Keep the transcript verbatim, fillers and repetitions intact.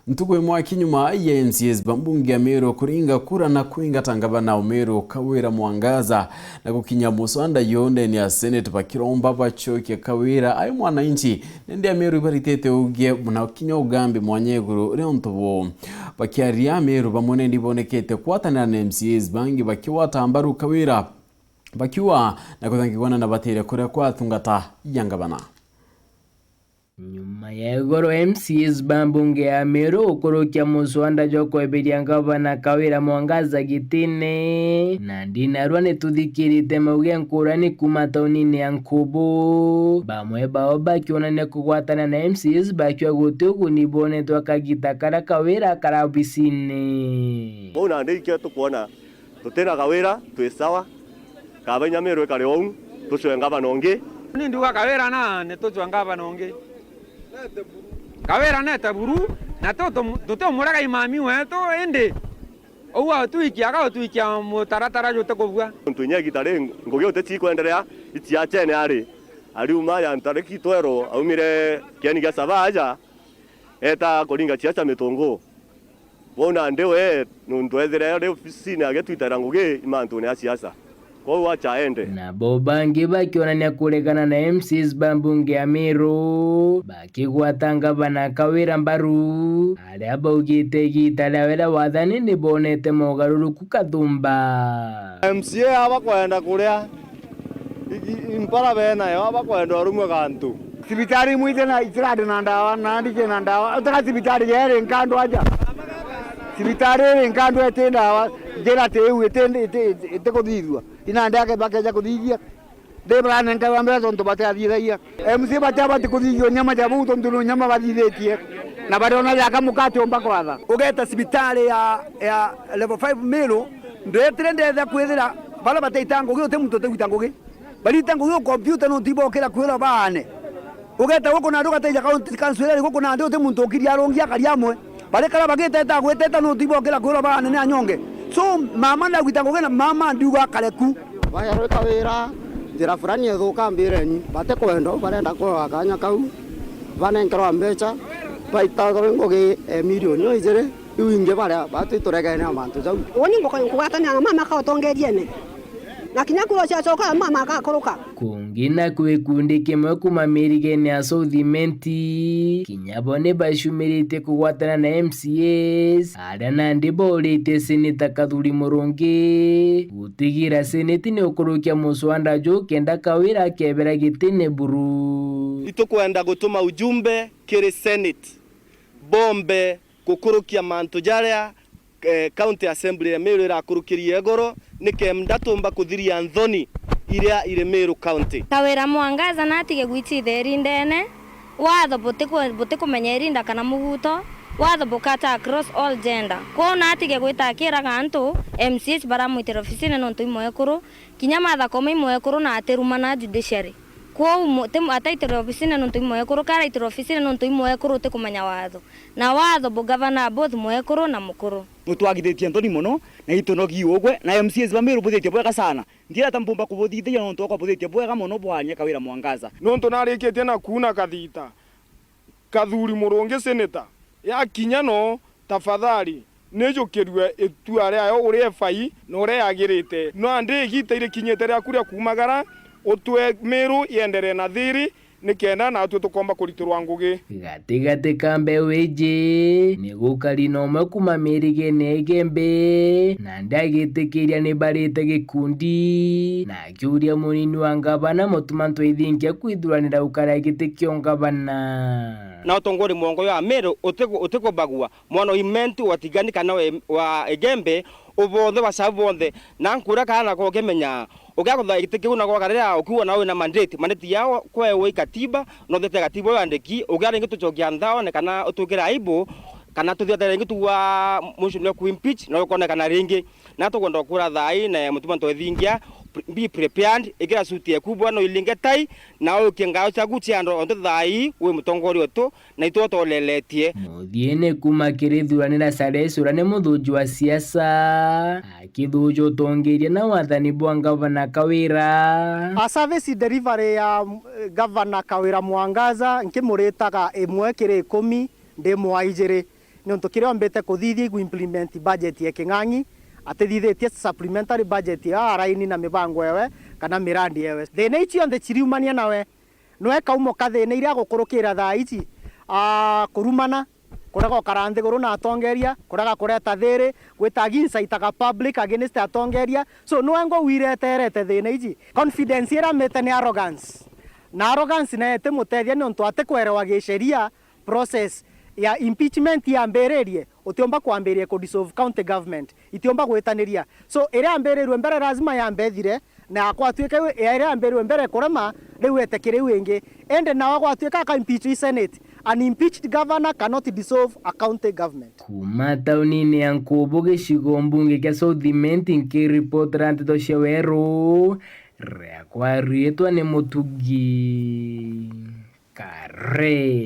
Ntuku imwe kinyuma ya M C As ba mbunge ya Meru kuringa kura na kwingata ngavana wa Meru Kawira Mwangaza na gukinya muswanda yu ndene ya Senate, bakiromba bacokie Kawira ai mwananchi, nende Ameru ibaritite ugie na kinya ugambi mwanya iguru ria untu buu. Bakiaria, Ameru bamwe nende ibonekete kwatanira na M C As bangi bakigwata mbaru Kawira, bakiuga na kuthangigwa na batire kuria kwa atungata ya ngavana. Nyuma ya igoro M C As ba mbunge ya Meru gukurukia muswanda jwa kweberia ngavana Kawira Mwangaza gitine, na ndinarua nituthikirite mauge nkurani kuma taunini ya Nkubu, bamwe bao bakionania kugwatana na M C As bakiuga guti uguni bonetwe kagita karia Kawira akara obisine. Bau nandi ikio tukwona tutina Kawira, twi sawa. Kaba inya Meru ikare ou, tucwe ngavana ungi. Ni ndiuga Kawira na ni tucwe ngavana ungi. Kawira nete buru, na tu-, tuti umurega imami wetu, indi uu autwikia, agautwikia mutaratara jutikubua. Untu inya igita ri ngugi uti cikwenderea, iciachene ari. Ariuma ya ntariki twero, aumire kieni gia Saba aja, eta kuringa ciacha mitungu. Wona ndi we, nuntu ethire ari obisine agitwitera ngugi imantune ya siasa. Kwou acha ende. Nabo bangi bakionania kuregana na M Cs ba mbunge ya Meru, bakigwata ngavana Kawira mbaru, aria baugite igita riawe ria wathani ni bonete mogaruruku kathumba. M C A aba kwenda kuria, i-, i-, impara benayo aba kwenda urumwe gantu. Cibitari imwe itina, itirari na ndawa, nandi cina ndawa. Utaka cibitari jeri nkandu aja. Cibitari iri nkandu iti ndawa, njira ti iu, iti, iti, iti kuthithua. Inandi ake bakeja kuthithia. Ndi baranenkerwa mbeca tontu batiathithagia. M C A batiabati kuthithua nyama ja buu tontu ni nyama bathithitie. Na bariona jaka mukate umba kwatha. Ugeta cibitari ya, ya level five Meru, ndwetire ndetha kwithira baria bataita ngugi, uti muntu utigwita ngugi. Barita ngugi o kompyuta nontu ibokira kwirwa baane. Ugeta guku nandi ugateja county council iri guku nandi uti muntu ukiria arungi akari amwe. Bari kara bagiteta gwiteta nontu ibokira kwirwa baane ni anyonge. So, mama nagwita ngugi na mama ndiuga akare ku. Baerwe Kawira, njira fulani ithuka mbireni, batikwenda u, barenda kwoa kanya kau, banenkerwa mbecha, baita ngugi e milioni o ijiri. Riu ingi baria batwi turegene na mantu jau. Uuni nguka-, nkugwatanira na mama akautongeriene. Na kinya kuo ciacoka mama akakuruka. Kungi na kwi gikundi kimwe kuma mirigene ya South Imenti, kinya bo ni bacumiritie kugwatana na M C As, aria nandi bauritie Seneta Kathuri Murungi gutigira Seneti ni ukurukia muswanda juu kenda Kawira akebera gitine buru. Itukwenda gutuma ujumbe kiri Senate, bombe gukurukia mantu jaria, eh, County Assembly ya Meru irakurukirie igoro, nikenda tumba kuthiria nthoni iria iri Meru County. Kawira Mwangaza natige gwita itheri ndene, watho butiku-, butikumenya irinda kana muguto, watho bukata across all gender. Kwou natige gwita akiraga antu M C As baramwitira obisine nontu i mwekuru, kinya Martha Koome i mwekuru na atirumana judiciary. Kwou mu-, ti mu-, ataitire obisine nontu i mwekuru, karaitire obisine nontu i mwekuru utikumenya watho. Na watho bu gavana both mwekuru na mukuru. Butwagithitie nthoni mono, na itunogi ugwe, na M C As ba Meru buthitie bwega sana. Ndiira ta mpumba kubuthithiria nontu okwa buthitie bwega mono bwaanie Kawira Mwangaza. Nontu narikitie na kuuna kathita, Kathuri Murungi seneta, yakinya no, tafadhali, nijukirue itua riayo uria ifai na uria yagirite. Nandi igita irikinyite riaku ria kuumagara, utwe Meru yenderee na thiri, nikenda natwe tukomba kuritirwa ngugi. Gatigati ka mbeu iji, ni gukari na umwe kuuma mirigene ya Igembe, na ndagitikiria ni barite gikundi, na akiuria munini wa ngavana Mutuma Ntwethingia kwithuranira gukara giti kia ungavana. Na utongori mwongo ya Meru utiku-, utikubagua. Mwana wa Imenti, wa Tigani kana wa Im-, wa Igembe, ubonthe wa Shabu bonthe. Na nkuria kana nako ukimenya, ugia kuthaa giti kiu na gwaka riria ukiuga na wina mandate, mandate yao kwewe i katiba, na uthete katiba iyo yandiki, ugia ringi tucokia nthaone kana utwikire aibu, kana tuthiate ringi tuwa motion ya ku impeach, na ukonekana ringi. Na tukwenda kura thaa ii na Mutuma Ntwethingia, pre-, be prepared, ikira suit yaku bwana, uilinge tai, na ukie ngao ciaku cia andu ontu thaa ii wi mutongoria wetu, na itwe utoleletie. Muthiene kuma kirithuranira Salehe Sura ni muthuji wa siasa, akithuja utongeria na wathani bwa ngavana Kawira. A service delivery ya, eh, Gavana Kawira Mwangaza, nkimuritaga imwe kiri ikumi, ndi mwa ijiri. Niuntu kiria ombite kuthithia igu implement budget ya King'ang'i, atithithitie supplementary budget ya araini na mibango ewe kana mirandi ewe. Thina ici cionthe ciriumania nawe. Nwe kaumo ka thina iria agukurukira thaa ici, aa, kurumana, kurega ukara nthiguru na atongeria, kurega kureta thiri, gwita against aitaga public against atongeria. So, nwe ngo wireterete thina ici. Confidence iria amite ni arrogance. Na arrogance nayo itimutethia niuntu atikwerewa gisheria process ya impeachment yambiririe, utiumba kwambiriria ku dissolve county government. Itiumba gwitaniria. So, iria yambirirwe mbere lazima yambe ithire, na akwatuika iu, iria yambirirwe mbere kurema, riu etekire iu ingi. Indi nao gwatuika aka impeach i Senate, an impeached governor cannot dissolve a county government. Kuuma taunini ya Nkubu, gicigo mbunge kia South Imenti, nkiripotera nteto cia Weru, riakwa riitwa ni Mutugi Kare.